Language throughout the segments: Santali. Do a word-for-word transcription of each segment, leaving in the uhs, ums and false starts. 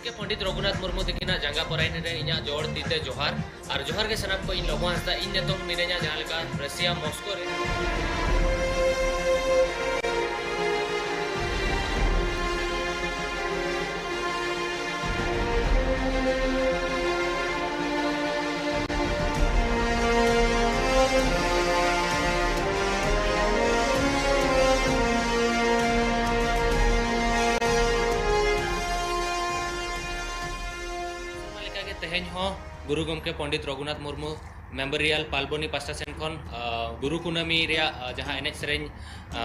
ᱜᱮ ᱯᱚᱱᱰᱤᱛ ᱨᱚᱜᱷᱩᱱᱟᱛᱷ ᱢᱩᱨᱢᱩ ᱛᱤᱠᱤᱱᱟᱜ ᱡᱟᱸᱜᱟ ᱯᱚᱨᱟᱭᱱᱤ ᱨᱮ ᱤᱧᱟᱜ ᱡᱚᱦᱚᱲ ᱛᱤ ᱛᱮ ᱡᱚᱦᱟᱨ᱾ ᱟᱨ ᱡᱚᱦᱟᱨ ᱜᱮ ᱥᱟᱱᱟᱢ ᱠᱚ, ᱤᱧ ᱞᱚᱵᱚ ᱦᱟᱸᱥᱫᱟ, ᱤᱧ ᱱᱤᱛᱚᱝ ᱢᱤᱱᱟᱹᱧᱟ ᱡᱟᱦᱟᱸ ᱞᱮᱠᱟ ᱨᱟᱥᱤᱭᱟ ᱢᱚᱥᱠᱳ ᱨᱮ᱾ ᱥᱮᱨᱢᱟ ᱞᱮᱠᱟᱜᱮ ᱛᱮᱦᱮᱧ ᱦᱚᱸ ᱜᱩᱨᱩ ᱜᱚᱢᱠᱮ ᱯᱚᱱᱰᱤᱛ ᱨᱚᱜᱷᱩᱱᱟᱛᱷ ᱢᱩᱨᱢᱩ ᱢᱮᱢᱳᱨᱤᱭᱟᱞ ᱯᱟᱞᱵᱚᱱᱤ ᱯᱟᱥᱴᱟ ᱥᱮᱱ ᱠᱷᱚᱱ, ᱟ, ᱜᱩᱨᱩ ᱠᱩᱱᱟᱹᱢᱤ ᱨᱮᱭᱟᱜ, ᱟ, ᱡᱟᱦᱟᱸ ᱮᱱᱮᱡ ᱥᱮᱨᱮᱧ, ᱟ,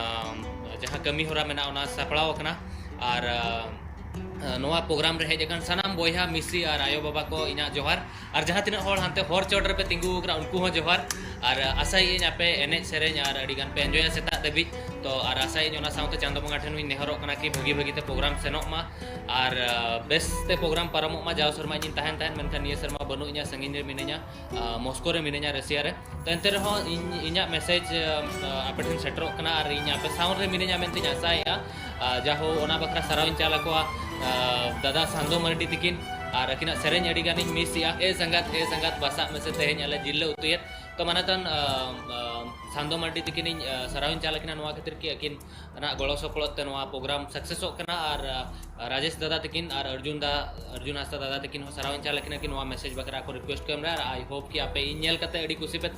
ᱡᱟᱦᱟᱸ ᱠᱟᱹᱢᱤ ᱦᱚᱨᱟ ᱢᱮᱱᱟᱜᱼᱟ, ᱚᱱᱟ ᱥᱟᱯᱲᱟᱣ ᱟᱠᱟᱱᱟ᱾ ᱟᱨ, ᱟ, ᱱᱚᱣᱟ ᱯᱨᱳᱜᱨᱟᱢ ᱨᱮ ᱦᱮᱡ ᱟᱠᱟᱱ ᱥᱟᱱᱟᱢ ᱵᱚᱭᱦᱟ ᱢᱤᱥᱤ ᱟᱨ ᱟᱭᱳ ᱵᱟᱵᱟ ᱠᱚ, ᱤᱧᱟᱹᱜ ᱡᱚᱦᱟᱨ᱾ ᱟᱨ ᱡᱟᱦᱟᱸ ᱛᱤᱱᱟᱹᱜ ᱦᱚᱲ ᱦᱟᱱᱛᱮ ᱦᱚᱨ ᱪᱚᱴ ᱨᱮᱯᱮ ᱛᱤᱸᱜᱩ ᱟᱠᱟᱱᱟ, ᱩᱱᱠᱩ ᱦᱚᱸ ᱡᱚᱦᱟᱨ᱾ ᱟᱨ ᱟᱥᱟᱭᱮᱫᱟᱹᱧ ᱟᱯᱮ ᱮᱱᱮᱡ ᱥᱮᱨᱮᱧ ᱟᱨ ᱟᱹᱰᱤ ᱜᱟᱱ ᱯᱮ ᱮᱱᱡᱚᱭᱟ ᱥᱮᱛᱟᱜ ᱫᱷᱟᱹᱵᱤᱡ᱾ ᱛᱚ, ᱟᱨ ᱟᱥᱟᱭᱮᱫᱟᱹᱧ ᱚᱱᱟ ᱥᱟᱶᱛᱮ ᱪᱟᱸᱫᱚ ᱵᱚᱸᱜᱟ ᱴᱷᱮᱱ ᱦᱚᱸᱧ ᱱᱮᱦᱚᱨᱚᱜ ᱠᱟᱱᱟ ᱠᱤ ᱵᱷᱟᱹᱜᱤ ᱵᱷᱟᱹᱜᱤ ᱛᱮ ᱯᱨᱳᱜᱨᱟᱢ ᱥᱮᱱᱚᱜ ᱢᱟ᱾ ᱟᱨ, ᱟ, ᱵᱮᱥ ᱛᱮ ᱯᱨᱳᱜᱨᱟᱢ ᱯᱟᱨᱚᱢᱚᱜ ᱢᱟ᱾ ᱡᱟᱣ ᱥᱮᱨᱢᱟ ᱤᱧᱤᱧ ᱛᱟᱦᱮᱱ ᱛᱟᱦᱮᱸᱫ, ᱢᱮᱱᱠᱷᱟᱱ ᱱᱤᱭᱟᱹ ᱥᱮᱨᱢᱟ ᱵᱟᱹᱱᱩᱜ ᱤᱧᱟ, ᱥᱟᱺᱜᱤᱧ ᱨᱮ ᱢᱤᱱᱟᱹᱧᱟ, ᱟ, ᱢᱚᱥᱠᱳ ᱨᱮ ᱢᱤᱱᱟᱹᱧᱟ, ᱨᱟᱥᱤᱭᱟ ᱨᱮ᱾ ᱛᱚ, ᱮᱱᱛᱮ ᱨᱮᱦᱚᱸ ᱤᱧ, ᱤᱧᱟᱹᱜ ᱢᱮᱥᱮᱡᱽ, ᱟ, ᱟᱯᱮ ᱴᱷᱮᱱ ᱥᱮᱴᱮᱨᱚᱜ ᱠᱟᱱᱟ ᱟᱨ ᱤᱧ ᱟᱯᱮ ᱥᱟᱶ ᱨᱮ ᱢᱤᱱᱟᱹᱧᱟ ᱢᱮᱱᱛᱮᱧ ᱟᱥᱟᱭᱮᱫᱼᱟ᱾ ᱟ, ᱡᱟᱦᱳ, ᱚᱱᱟ ᱵᱟᱠᱷᱨᱟ ᱥᱟᱨᱦᱟᱣ ᱤᱧ ᱪᱟᱞ ᱟᱠᱚᱣᱟ, ᱟ, ᱫᱟᱫᱟ ᱥᱟᱱᱫᱚ ᱢᱟᱨᱰᱤ ᱛᱤᱠᱤᱱ᱾ ᱟᱨ ᱟᱹᱠᱤᱱᱟᱜ ᱥᱮᱨᱮᱧ ᱟᱹᱰᱤ ᱜᱟᱱᱤᱧ ᱢᱤᱥ ᱮᱜᱼᱟ᱾ ᱮ ᱥᱟᱸᱜᱟᱛ, ᱮ ᱥᱟᱸᱜᱟᱛ, ᱵᱟᱥᱟᱜ ᱢᱮᱥᱮ ᱛᱮᱦᱮᱧ ᱟᱞᱮ ᱡᱤᱞ ᱞᱮ ᱩᱛᱩᱭᱮᱫ᱾ ᱛᱚ, ᱢᱟᱱᱚᱛᱟᱱ, ᱟ, ᱟ, ᱥᱟᱱᱫᱚ ᱢᱟᱨᱰᱤ ᱛᱤᱠᱤᱱᱤᱧ, ᱟ, ᱥᱟᱨᱦᱟᱣ ᱤᱧ ᱪᱟᱞ ᱟᱠᱤᱱᱟ ᱱᱚᱣᱟ ᱠᱷᱟᱹᱛᱤᱨ ᱠᱤ ᱟᱹᱠᱤᱱ ᱨᱮᱱᱟᱜ ᱜᱚᱲᱚ ᱥᱚᱯᱚᱦᱚᱫ ᱛᱮ ᱱᱚᱣᱟ ᱯᱨᱳᱜᱨᱟᱢ ᱥᱟᱠᱥᱮᱥᱚᱜ ᱠᱟᱱᱟ᱾ ᱟᱨ, ᱟ, ᱨᱟᱡᱮᱥ ᱫᱟᱫᱟ ᱛᱟᱹᱠᱤᱱ ᱟᱨ ᱚᱨᱡᱩᱱ ᱫᱟ, ᱚᱨᱡᱩᱱ ᱦᱟᱸᱥᱫᱟ ᱫᱟᱫᱟ ᱛᱟᱹᱠᱤᱱ ᱦᱚᱸ ᱥᱟᱨᱦᱟᱣ ᱤᱧ ᱪᱟᱞ ᱟᱹᱠᱤᱱᱟ ᱠᱤ ᱱᱚᱣᱟ ᱢᱮᱥᱮᱡᱽ ᱵᱟᱠᱷᱨᱟ ᱟᱠᱚ ᱨᱤᱠᱩᱭᱮᱥᱴ ᱠᱚ ᱮᱢ ᱞᱮᱫᱟ᱾ ᱟᱨ I hope ᱠᱤ ᱟᱯᱮ ᱤᱧ ᱧᱮᱞ ᱠᱟᱛᱮ ᱟᱹᱰᱤ ᱠᱩᱥᱤ ᱯᱮ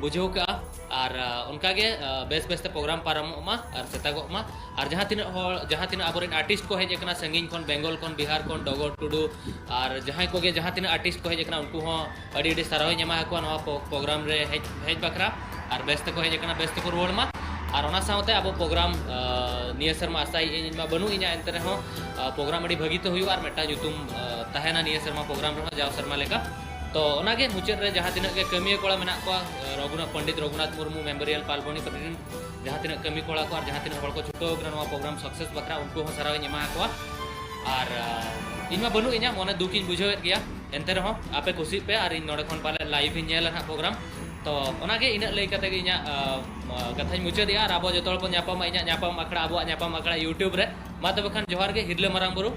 ᱵᱩᱡᱷᱟᱹᱣ ᱠᱟᱜᱼᱟ᱾ ᱟᱨ, ᱟ, ᱚᱱᱠᱟ ᱜᱮ, ᱟ, ᱵᱮᱥ ᱵᱮᱥ ᱛᱮ ᱯᱨᱳᱜᱨᱟᱢ ᱯᱟᱨᱚᱢᱚᱜ ᱢᱟ ᱟᱨ ᱥᱮᱛᱟᱜᱚᱜ ᱢᱟ᱾ ᱟᱨ ᱡᱟᱦᱟᱸ ᱛᱤᱱᱟᱹᱜ ᱦᱚᱲ, ᱡᱟᱦᱟᱸ ᱛᱤᱱᱟᱹᱜ ᱟᱵᱚᱨᱮᱱ ᱟᱨᱴᱤᱥᱴ ᱠᱚ ᱦᱮᱡ ᱟᱠᱟᱱᱟ ᱥᱟᱺᱜᱤᱧ ᱠᱷᱚᱱ, ᱵᱮᱝᱜᱚᱞ ᱠᱷᱚᱱ, ᱵᱤᱦᱟᱨ ᱠᱷᱚᱱ, ᱰᱚᱜᱚᱨ ᱴᱩᱰᱩ ᱟᱨ ᱡᱟᱦᱟᱸᱭ ᱠᱚᱜᱮ ᱡᱟᱦᱟᱸ ᱛᱤᱱᱟᱹᱜ ᱟᱨᱴᱤᱥᱴ ᱠᱚ ᱦᱮᱡ ᱟᱠᱟᱱᱟ, ᱩᱱᱠᱩ ᱦᱚᱸ ᱟᱹᱰᱤ ᱟᱹᱰᱤ ᱥᱟᱨᱦᱟᱣ ᱤᱧ ᱮᱢᱟ ᱟᱠᱚᱣᱟ ᱱᱚᱣᱟ ᱯᱨᱳ-, ᱯᱨᱳᱜᱨᱟᱢ ᱨᱮ ᱦᱮᱡ, ᱦᱮᱡ ᱵᱟᱠᱷᱨᱟ᱾ ᱟᱨ ᱵᱮᱥ ᱛᱮᱠᱚ ᱦᱮᱡ ᱟᱠᱟᱱᱟ, ᱵᱮᱥ ᱛᱮᱠᱚ ᱨᱩᱣᱟᱹᱲ ᱢᱟ᱾ ᱟᱨ ᱚᱱᱟ ᱥᱟᱶᱛᱮ ᱟᱵᱚ ᱯᱨᱳᱜᱨᱟᱢ, ᱟ, ᱱᱤᱭᱟᱹ ᱥᱮᱨᱢᱟ ᱟᱥᱟᱭᱮᱫ ᱟᱹᱧ, ᱤᱧ ᱢᱟ ᱵᱟᱹᱱᱩᱜ ᱤᱧᱟ, ᱮᱱᱛᱮ ᱨᱮᱦᱚᱸ, ᱟ, ᱯᱨᱳᱜᱨᱟᱢ ᱟᱹᱰᱤ ᱵᱷᱟᱹᱜᱤ ᱛᱮ ᱦᱩᱭᱩᱜᱼᱟ ᱟᱨ ᱢᱤᱫᱴᱟᱝ ᱧᱩᱛᱩᱢ, ᱟ, ᱛᱟᱦᱮᱱᱟ ᱱᱤᱭᱟᱹ ᱥᱮᱨᱢᱟ ᱯᱨᱳᱜᱨᱟᱢ ᱨᱮᱦᱚᱸ ᱡᱟᱣ ᱥᱮᱨᱢᱟ ᱞᱮᱠᱟ᱾ ᱛᱚ, ᱚᱱᱟᱜᱮ ᱢᱩᱪᱟᱹᱫ ᱨᱮ ᱡᱟᱦᱟᱸ ᱛᱤᱱᱟᱹᱜ ᱜᱮ ᱠᱟᱹᱢᱤᱭᱟᱹ ᱠᱚᱲᱟ ᱢᱮᱱᱟᱜ ᱠᱚᱣᱟ, ᱟ, ᱨᱚᱜᱷᱩᱱᱟᱛᱷ, ᱯᱚᱱᱰᱤᱛ ᱨᱚᱜᱷᱩᱱᱟᱛᱷ ᱢᱩᱨᱢᱩ ᱢᱮᱢᱳᱨᱤᱭᱟᱞ ᱯᱟᱞᱵᱚᱱᱤ ᱯᱟᱴᱤᱞ ᱨᱮᱱ ᱡᱟᱦᱟᱸ ᱛᱤᱱᱟᱹᱜ ᱠᱟᱹᱢᱤ ᱠᱚᱲᱟ ᱠᱚ ᱟᱨ ᱡᱟᱦᱟᱸ ᱛᱤᱱᱟᱹᱜ ᱦᱚᱲ ᱠᱚ ᱪᱷᱩᱴᱟᱹᱣ ᱟᱠᱟᱱᱟ ᱱᱚᱣᱟ ᱯᱨᱳᱜᱨᱟᱢ ᱥᱟᱠᱥᱮᱥ ᱵᱟᱠᱷᱨᱟ, ᱩᱱᱠᱩ ᱦᱚᱸ ᱥᱟᱨᱦᱟᱣ ᱤᱧ ᱮᱢᱟ ᱟᱠᱚᱣᱟ᱾ ᱟᱨ, ᱟ, ᱤᱧ ᱢᱟ ᱵᱟᱹᱱᱩᱜ ᱤᱧᱟ, ᱢᱚᱱᱮ ᱫᱩᱠ ᱤᱧ ᱵᱩᱡᱷᱟᱹᱣᱮᱫ ᱜᱮᱭᱟ, ᱮᱱᱛᱮ ᱨᱮᱦᱚᱸ ᱟᱯᱮ ᱠᱩᱥᱤᱜ ᱯᱮ ᱟᱨ ᱤᱧ ᱱᱚᱰᱮ ᱠᱷᱚᱱ ᱯᱟᱞᱮ ᱞᱟᱭᱤᱵᱷ ᱤᱧ ᱧᱮᱞᱟ ᱱᱟᱦᱟᱜ ᱯᱨᱳᱜᱨᱟᱢ᱾ ᱛᱚ, ᱚᱱᱟᱜᱮ, ᱤᱱᱟᱹᱜ ᱞᱟᱹᱭ ᱠᱟᱛᱮ ᱜᱮ ᱤᱧᱟᱹᱜ, ᱟ, ᱟ, ᱠᱟᱛᱷᱟᱧ ᱢᱩᱪᱟᱹᱫᱮᱜᱼᱟ᱾ ᱟᱨ ᱟᱵᱚ ᱡᱚᱛᱚ ᱦᱚᱲ ᱵᱚᱱ ᱧᱟᱯᱟᱢᱟ ᱤᱧᱟᱹᱜ ᱧᱟᱯᱟᱢ ᱟᱠᱷᱲᱟ, ᱟᱵᱚᱣᱟᱜ ᱧᱟᱯᱟᱢ ᱟᱠᱷᱲᱟ YouTube ᱨᱮ᱾ ᱢᱟ ᱛᱚᱵᱮ ᱠᱷᱟᱱ ᱡᱚᱦᱟᱨ ᱜᱮ, ᱦᱤᱨᱞᱟᱹ ᱢᱟᱨᱟᱝ ᱵᱩᱨᱩ᱾